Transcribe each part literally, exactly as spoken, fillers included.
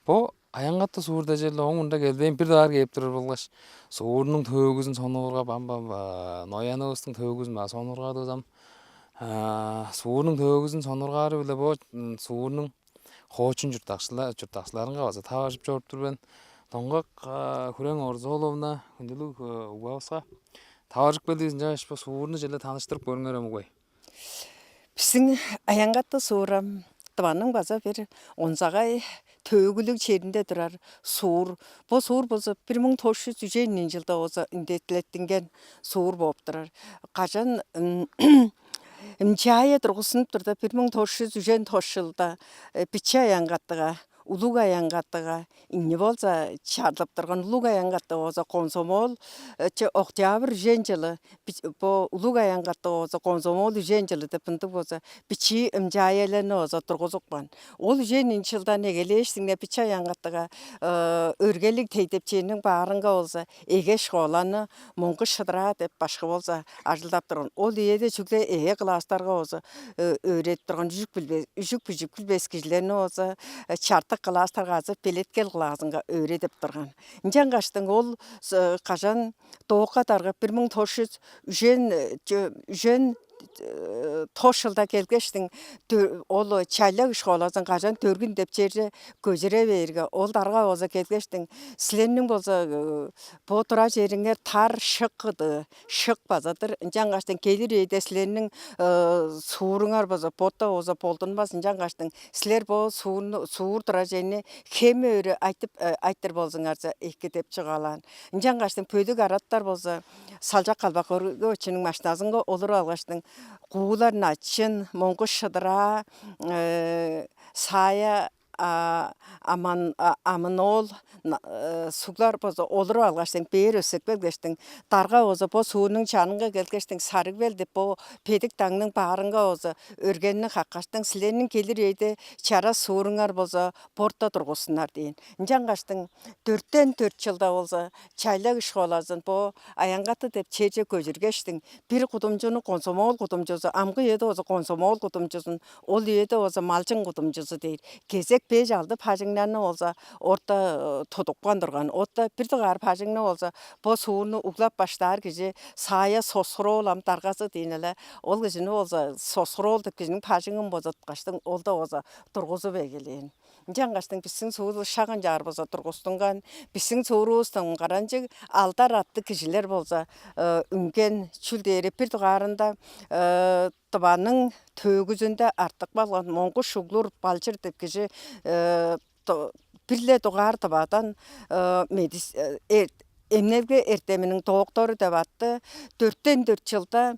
Бо Аянгаты суур дежел оң мурнунда келбээн бир даар кээп турар болгаш, суурнуң төөгүзүн сонуургап, ам бам ноянывыстың төөгүзүн база сонуургадывыс ам. Суурнуң төөгүзүн сонуургаары-биле бо суурнуң хоочун чурттакчыларынга база таваржып чоруп тур мен. Доңгак Хүрең Орзоловна, хүндүлүг угбавыска таваржып келдивис, ынчангаш бо суурну черле таныштырып көрүңерем, угбай. Бистиң Аянгаты суурам Тываның база бир онзагай төөгүлүг черинде турар суур. Бо суур болза бир муң тос чүс үжен чылда болза үндезилеттинген суур бооп турар. Кажан МЧАЭ тургузунуп турда, бир муң тос чүс үжен тос чылда Биче Аянгатыга, Улуг Аянгатыга, ийни болза чарлып турган Улуг Аянгаты болза Комсомол, че, октябрь үжен чылы, бо Улуг Аянгаты болза Комсомол үжен чылы деп ындыг болза бичии МЧАЭ-лерни болза тургузупкан. Ол үжен чылдан эгелээштиң-не Биче Аянгатыга өргелиг тейдепчээниң баарынга болза эге школаны Моңгуш Шыдыраа деп башкы болза ажылдап турган. Ол үеде чүгле эге класстарга болза өөредип турган, үжүк билбес, үжүк бижип билбес кижилерни болза чартык класстарга азы белеткел классынга өөредип турган. Ынчангаштың ол кажан доокка даргып, бир муң тос чүс үжен үжен тос чылда келгештиң, ол чайлак школазын кажан Дөргүн деп черже көжүре бээрге, ол дарга болза келгештиң, силерниң болза бо турар чериңер тар, шык кыдыы, шык база-дыр. Ынчангаштың келир үеде силерниң сууруңар болза бота болза болдунмас. Ынчангаштың силер бо суурну, суур турар черни хем өрү айтып айтыр болзуңарза эки деп чугаалаан. Ынчангаштың бөлүк араттар болза Салчак Калбак Өргөөчүнүң машиназынга олуруп алгаштың, Куулар Начын, Моңгуш Шыдыраа, Саая Амын-оол суглар болза олуруп алгаштың, бээр өсек келгештиң, дарга болза бо суурнуң чанынга келгештиң, Сарыг-Бел деп бо бедик даңның баарынга болза өргенни каккаштың, силерниң келир үеде чараш сууруңар болза борта тургузуннар дээн. Ынчангаштың дөрттен дөрт чылда болза чайлак школазын бо Аянгаты деп черже көжүргештиң, бир кудумчуну Комсомол кудумчузу, амгы үеде болза Комсомол кудумчузун, ол үеде болза Малчын кудумчузу дээр кезек беш-алды бажыңнарны болза орта тудупкан турган. Отта бир дугаар бажыңны болза бо суурну углап баштаар кижи Саая Сосхур-оол, ам даргазы дээн-не. Ол кижини болза Сосхур-оол деп кижиниң бажыңын бузуткаштың, ол-даа болза тургузуп эгелээн. Ынчангаштың бистиң суурувус шак ынчаар болза тургустунган. Бистиң суурувустуң каранчыг алдар аттыг кижилер болза үнген. Чүл дээрге бир дугаарында Тываның төөгүзүнде артып калган Моңгуш Углур Балчыр деп кижи бир-ле дугаар Тывадан медис... эмнелге эртеминиң доктору деп атты дөрттен дөрт чылда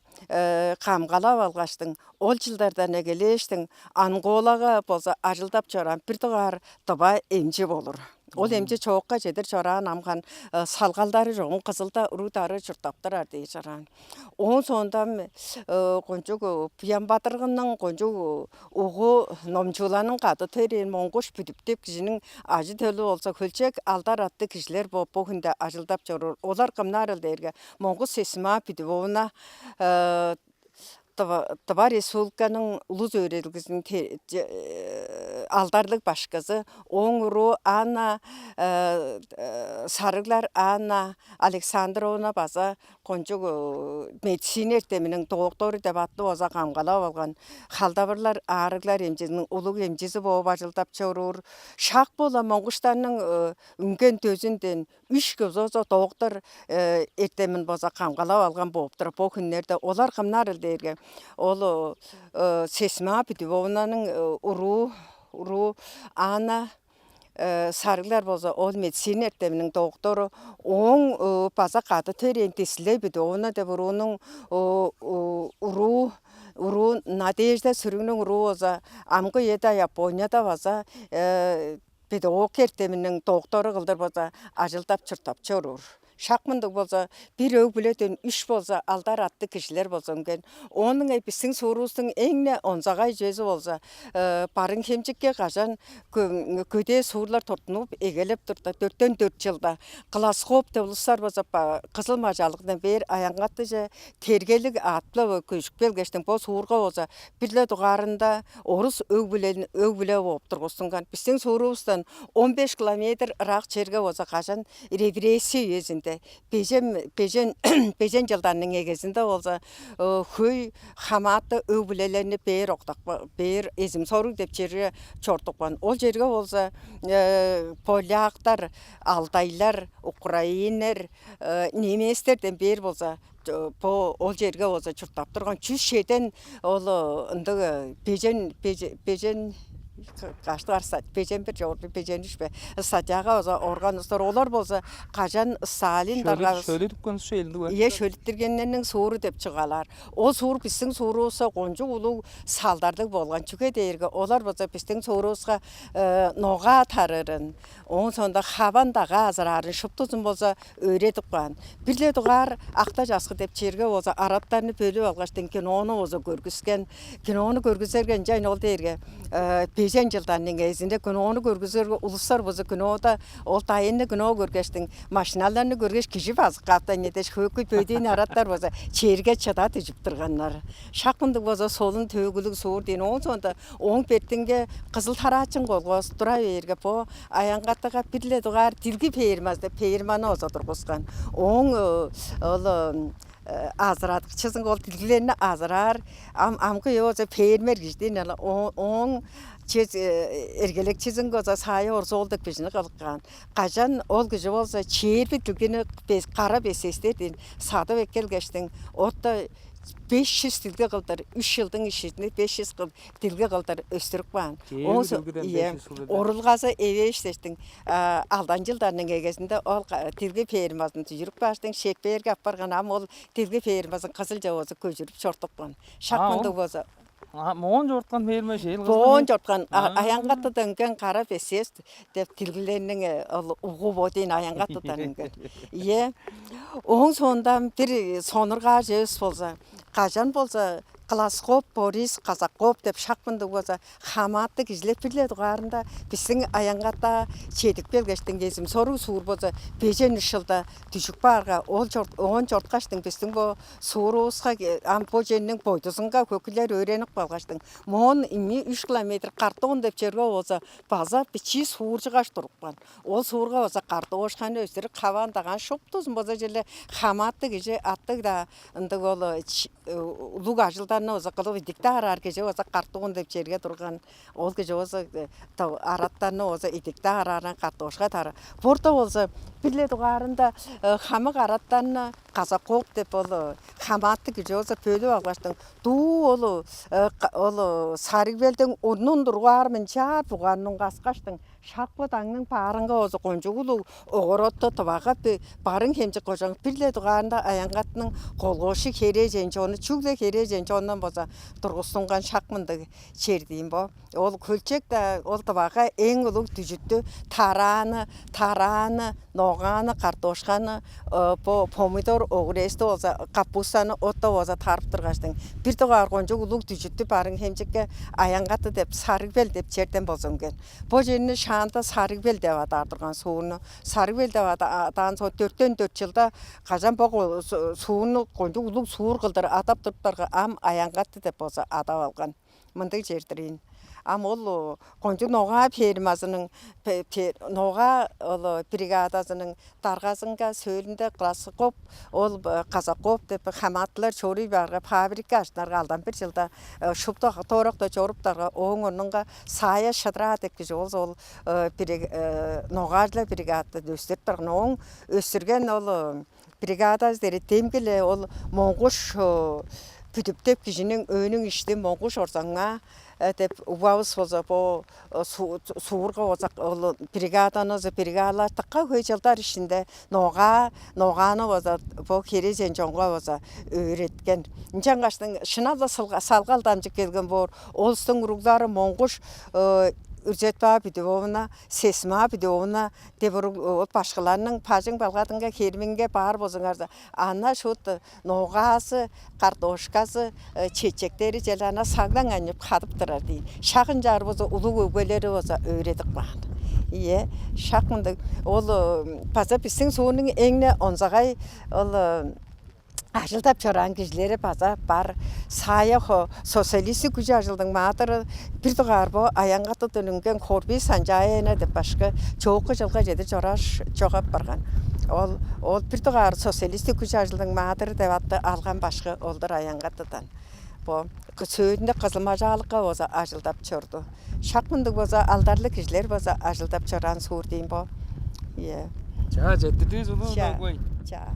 камгалап алгаштың, ол чылдардан эгелээштиң Анголага болза ажылдап чораан бир дугаар тыва эмчи болур. Ол эмчи чоокка чедир чораан, амган салгалдары чогум Кызылда уруг-дарыг чурттап турар дээш чораан. Оон соонда кончуг Буян-Бадыргының кончуг угу номчууларның кады төрээн Моңгуш Бүдүп деп кижиниң ажы-төлү болза хөлчок алдар аттыг кижилер бооп бо хүнде ажылдап чоруур. Олар кымнарыл дээрге Моңгуш Сесимаа Бүдүповна, Тыва Республиканың улус өөредилгезиниң алдарлыг башкызы, ооң уруу Анна, Сарыглар Анна Александровна база кончуг медицина эртеминиң доктору деп атты болза камгалап алган, халдавырлар, аарыглар эмчизиниң улуг эмчизи бооп ажылдап чоруур. Шак-ла Моңгуштарның үнген дөзүнден үш кызы болза доктор эртемин болза камгалап алган бооп турар бо хүннерде. Олар кымнарыл дээрге, ол Сесимаа Бүдүповнаның уруу, уруу Анна, Сарыглар болза ол медицина эртеминиң доктору, ооң база кады төрээн Дислей Бүдүповна деп уруунуң уруу, уруу Надежда Сүрүгнүң уруу болза амгы үеде Японияда база педагог эртеминиң доктору кылдыр болза ажылдап чурттап чоруур. Шак мындыг болза, бир өг-бүледен үш болза, алдар аттыг кижилер болза үнген. Оонуң эй бистиң суурувустуң эң-не онзагай чүвези болза, э, Барыын-Хемчикке кажан кө-, көдээ суурлар туттунуп эгелеп турда, дөртен дөрт чылда Глазков деп улустар болза, ба-, Кызыл-Мажалыктан бээр Аянгатыже тергелиг аът-биле көжүп келгештиң, бо суурга болза, бир-ле дугаарында орус өг-бүле, өг-бүле бооп тургустунган. Бистиң суурувустан он беш километр ырак черге болза, кажан репрессия үезинде, бежен, бежен, бежен чылдарның эгезинде болза, э, хөй хамааты өг-бүлелерни бээр октапкан, бээр Эзим-Соруг деп черге чорудупкан. Ол черге болза, э, поляктар, алтайлар, украиннер, э, немецтерден бээр болза, э, бо ол черге болза чурттап турган чүс чеден ол, э, ындыг, э, бежен, беже-, бежен, каштыгар ста-, бежен бир чогурду, бежен үш бе, статьяга болза орган улустар, олар болза кажан Сталин даргавыс шөлүдүпкен шөлүндүг. Ийе, шөлүттүргеннерниң сууру деп чугаалаар. Ол суур бистиң суурувуска кончуг улуг салдарлыг болган. Чүге дээрге олар болза бистиң суурувуска, э, ногаа тарыырын, ооң соонда хаван-дагаа азыраарын шуптузун болза өөредип каан. Бир-ле дугаар Акта-Часкы деп черге болза араттарны бөлүп алгаштың, кинону болза көргүскен. Кинону көргүзерге, ынчан ол дээрге, э, бежен чылдарның эзинде кинону көргүзерге, улустар болза кинода, ол дайынны кино көргештиң, машиналарны көргеш, кижи базып каапты, не дээш, хөкү бөдүүн араттар болза черге чыда дүжүп турганнар. Шак мындыг болза солун төөгүлүг суур дээн. Ооң соонда ооң бертинге Кызыл Тараачын колхоз тура бээрге, бо Аянгатыга бир-ле дугаар дилги фермазы деп ферманы болза тургускан. Ооң, э, ол, э, азырадыкчызынга, ол дилгилерни азыраар, ам, амгы үе болза фермер кижи дээн ала. О-, ооң чүс, э, эргелекчизинге болза Саая Орус-оол деп кижини кылып каан. Кажан ол кижи болза чээрби дилгини бес-, кара бесестер дээн садып эккелгештиң, отта беш чүс дилги кылдыр, үш чылдың иштинде беш чүс кыл-, дилги кылдыр өстүрүп каан. Чээрби дилгиден беш чүс кылдыр. Орулгазы эвээш дээштиң, а, алдан чылдарның эгезинде ол ка-, дилги фермазын дүжүрүп кааштың, шекпээрге апарган, ам ол дилги фермазын Кызылче болза көжүрүп чорудупкан. Шак мындыг болза. А, моон чоруткан ферма шээл кызы. Моон чоруткан, а, Аянгатыдан үнген кара бесест деп дилгилерниң, э, ол угу бо дээн, Аянгатыдан үнген. Ийе. Ооң соондан бир сонургаар чүвес болза, кажан болза Глазков Борис Казаков деп шак мындыг болза хамааты кижилер бир-ле дугаарында бистиң Аянгатыга чедип келгештиң, Эзим-Соруг суур болза бежен үш чылда дүжүп каарга, ол чор-, оон чорткаштың бистиң бо суурувуска, ам бо черниң бойдузунга хөкүлер өөренип калгаштың, моон ийи-үш километр Картугун деп черге болза база бичии суур чыгаш турупкан. Ол суурга болза картошканы өстүрүп, хаваан-дагаан шуптузун болза черле хамааты кижи, аттыг-даа, ындыг ол, э, ч-, э, улуг ажылдарны болза кылып, идик-даа араар кижи болза Картугун деп черге турган. Ол кижи болза, э, тав-, араттарны болза идик-даа арааран картошка тарып. Борда болза бир-ле дугаарында, э, хамык араттарны Казаков деп ол, э, хамааты кижи болза бөлүп алгаштың, дуу ол, э, ка-, ол, э, Сарыг-Белдиң урнун тургаар мынчаар бугаанныг каскаштың, шак бо даңның баарынга болза кончуг улуг огородту Тывага бе-, Барыын-Хемчик кожуун, бир-ле дугаарында Аянгатының колхозчу херээжен чону, чүгле херээжен чондан болза тургустунган шак мындыг чер дээн бо. Ол хөлчок-даа, ол Тывага эң улуг дүжүттү тарааны, тарааны, ногааны, картошканы, э, бо помидор, огуречти болза, капустаны отта болза тарып тургаштың, бир дугаар кончуг улуг дүжүттү Барыын-Хемчикке Аянгаты деп, Сарыг-Бел деп черден болза үнген. Бо черни шаанда Сарыг-Бел деп адаар турган, суурну. Сарыг-Бел деп ада-, адаан соон дөртен дөрт чылда кажан бо го-, су-, суурну кончуг улуг суур кылдыр адап туруптарга, ам Аянгаты деп болза адап алган. Мындыг чер-дир ийин. Ам ол, о, кончуг ногаа фермазының, пе-, пе-, ногаа, ол, о, бригадазының даргазынга сөөлүнде Глазков, ол, э, Казаков деп хамаатылар чоруй баарга, фабрика ажыттынарга алдан бир чылда, э, шупту дорокто чоруптарга, ооң орнунга Саая Шыдыраа деп кижи болза, ол, э, бириг-, э, ногаажылар бригадазын өстүрүп турган. Ооң өстүрген ол, э, бригадазы дээрге демги-ле ол Монгуш, э, Бүдүп деп кижиниң өөнүң ишти Монгуш Орзаңнаа, э, деп угбавыс болза, бо, э, су-, суурга болза, ол бригаданызы, бригадалар дыка хөй чылдар иштинде ногаа, ногааны болза, бо херээжен чонга болза өөреткен. Ынчангаштың шынап-ла сылга-, салгал дамчып келген боор. Олустуң уруглары Монгуш, э, Үрзет-Баа Бүдүвовна, Сесмаа Бүдүвовна деп ол башкыларның бажың-балгадынга, херминге баар болзуңарза, ана шуут ногаазы, картошказы, чечектери чел ана сагдан аннып кадып турар дейн. Шак ынчаар болза улуг өгбелери болза өөредип каан. Ийе, шак мындыг. Ол база бистиң суурнуң эң-не онзагай ол ажылдап чораан кижилери база бар. Саая хо социалистик күч ажылдың маадыры бир дугаар бо Аянгатыдан үнген Хорбий Санчаайына деп башкы чоокку жылга чеди чорааш чогап барган. Ол ол бир дугаар социалистик күч ажылдың маадыры деп атты алган башкы олдур Аянгатыдан. Бо сөөлүнде кызылмажаалыкка база ажылдап чорду. Шак мындыг база алдарлыг кижилер база ажылдап чораан суур дейм бо. Иә. Чаа, четтирдивис улуу. Чаа. Чаа.